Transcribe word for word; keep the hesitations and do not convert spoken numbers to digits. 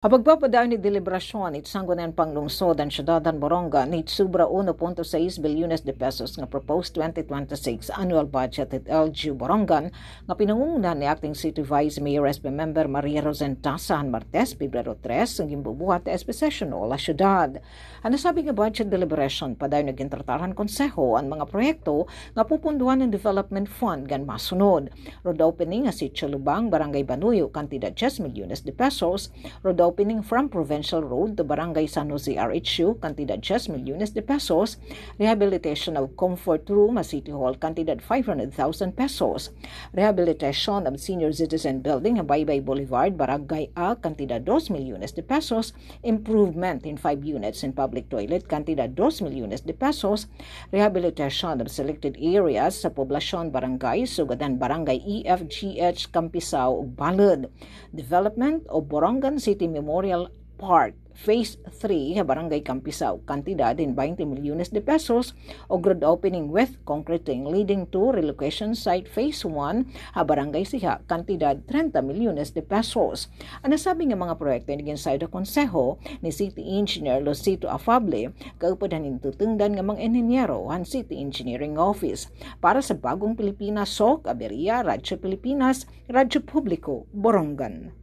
Ha pagpapadayon ni deliberasyon it Sangguniang Panglungsod han Syudad han Borongan hit sobra uno punto sais bilyones de pesos nga proposed twenty twenty-six annual budget hit L G U Borongan nga pinangungunahan ni Acting City Vice Mayor S P Member Maria Rosentasa han Martes, Pebrero tres, nga ginbubuhat ha S P Session Hall ha syudad. An nasabi nga budget deliberation padayon nga gintratar han konseho an mga proyekto nga pupunduhan han development fund ngan masunod. Road opening ha Sitio Lubang, Barangay Banuyo, kantidad diyes milyones de pesos. Road opening from Provincial Road to Barangay San Jose R H U, kantidad diyes milyones de pesos. Rehabilitation of comfort room ha City Hall, kantidad five hundred thousand pesos. Rehabilitation of senior citizen building ha Baybay Boulevard, Barangay A, kantidad dos milyones de pesos. Improvement in five units in public toilet, kantidad dos milyones de pesos. Rehabilitation of selected areas sa poblasyon, barangay, sugad han Barangay E F G H, Campisao, ug Balud. Development of Borongan City Memorial Park, Phase three, ha Barangay Campisao, kantidad hin baynte milyones de pesos, ug road opening with concreting leading to relocation site Phase one, ha Barangay Siha, kantidad trenta milyones de pesos. An nasabi nga mga proyekto ini ginsayod ha konseho ni City Engineer Lucito Afable, kaupod han gintutundan nga mga inhinyero han City Engineering Office. Para sa Bagong Pilipinas, Sok Aberia, Radyo Pilipinas, Radyo Publiko, Borongan.